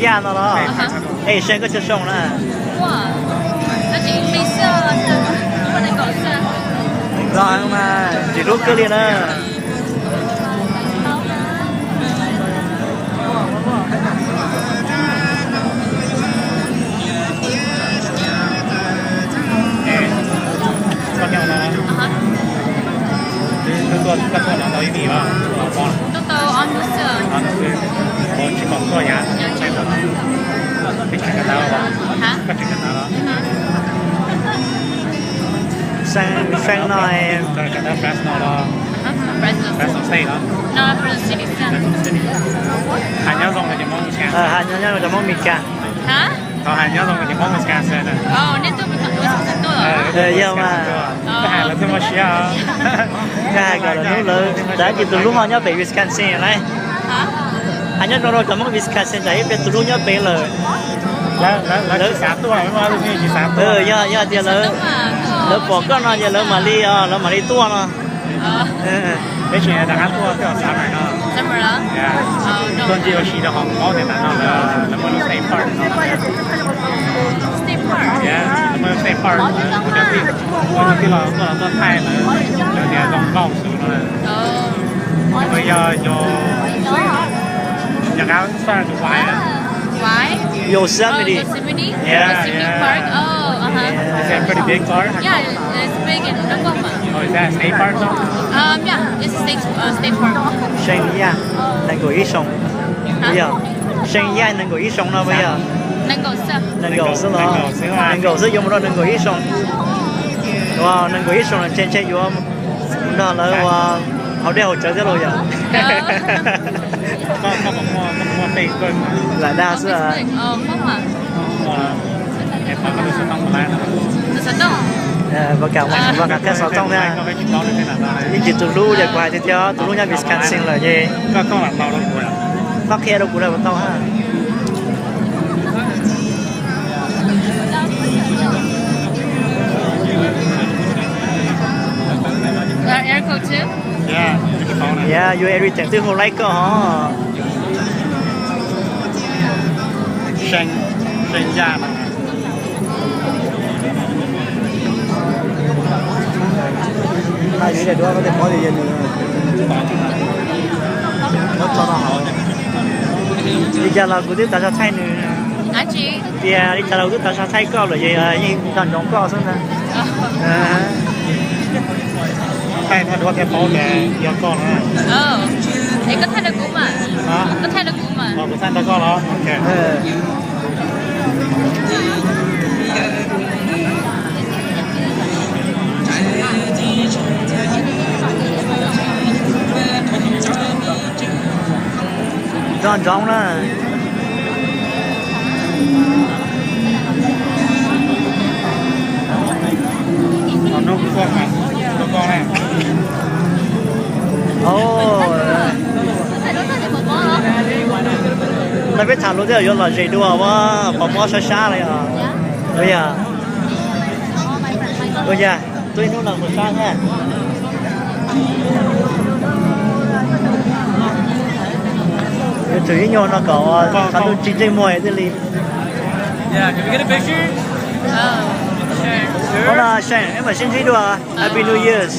Yaj no los? Ej, Seej koj tsis zoo na. Los mas tsis hlub kawg li na. Koj tuaj, koj tuaj no tau ib hlis los? Tuaj tau ob hnub xwb. Ob hnub xwb. Ua tsis pom tuaj yam. Koj tseem kawm ntawv los? Koj tseem kawm ntawv los? Seej no, kawm ntawv Fresno los? Fresno State los? Fresno City. Hais nyob zoo rau cov Hmoob Meskas. Hais nyob zoo rau cov Hmoob Meskas. Yog mas. Koj hais lawv thiaj muaj siab. Koj hais kom lawv hlub lawv, tab sis tus hlub ho nyob pem Wisconsin lawm. Hais nyob zoo rau cov Hmoob Wisconsin, tab sis peb tus hlub nyob pem lawm. Lawv tsis xav tuaj, yog, yog tias lawv pom koj no ces lawv mam li, lawv mam li tuaj no. Tab sis rov qab tuaj peb summer no. Tuaj ncig ua si rau hauv paub tias ntawm no lawv muaj lub state park no. Lawv muaj lub state park, kuv cov tij, kuv cov tij laug tuaj los tuaj thaij lawv, lawv tias zoo nkauj xwb no. Nws yog, yog qab xaj tus Wai. Yosemite. Yeah, Yosemite Park. Oh, uh-huh. Is that a pretty big park? Yeah, it's big and local. Oh, is that a state park though? Um, yeah, it's a state, uh, state park. Seej Yaj nees nkaum ib xyoos. Yog Seej Yaj nees nkaum ib xyoos no puas yog? Nees nkaum xwb los? Nees nkaum xwb yuav mus rau nees nkaum ib xyoos. Wow, nees nkaum ib xyoos los ntshe ntshe yuav nrog lawv ua haus dej haus cawv thiab los yog? Lam dag xwb. Puas kam mus qhia xov tooj thiab? Ib tsis tus hlub ces kuv hais tiag tiag, tus hlub nyob Wisconsin lawm ces koj qhia rau kuv lawm puas tau ha? Yeah, you everything twb hu laib koj hos. Seej Yaj no. Li cas los kuv twb tau so thaij nws. Tias li cas los kuv twb tau so thaij koj lawm ces yeej nco ntsoov koj xwb ntag. Thaij thaij duab thiaj paub tias yog koj no. Es koj thaij rau kuv mas. Koj thaij rau kuv mas. Kuv thaij rau koj los? Nco ntsoov na. No peb tham lus twb yuav lom zem dua, pom mob sab sab li os. Ua yog, ua yog, tuaj ib hnub no kuv sab na. Yuav tsum ib nyuag no kom qhov ntuj tsis ntsej muag thiaj li. Ua no Seej, peb mam sib ntsib dua. Happy New Year's.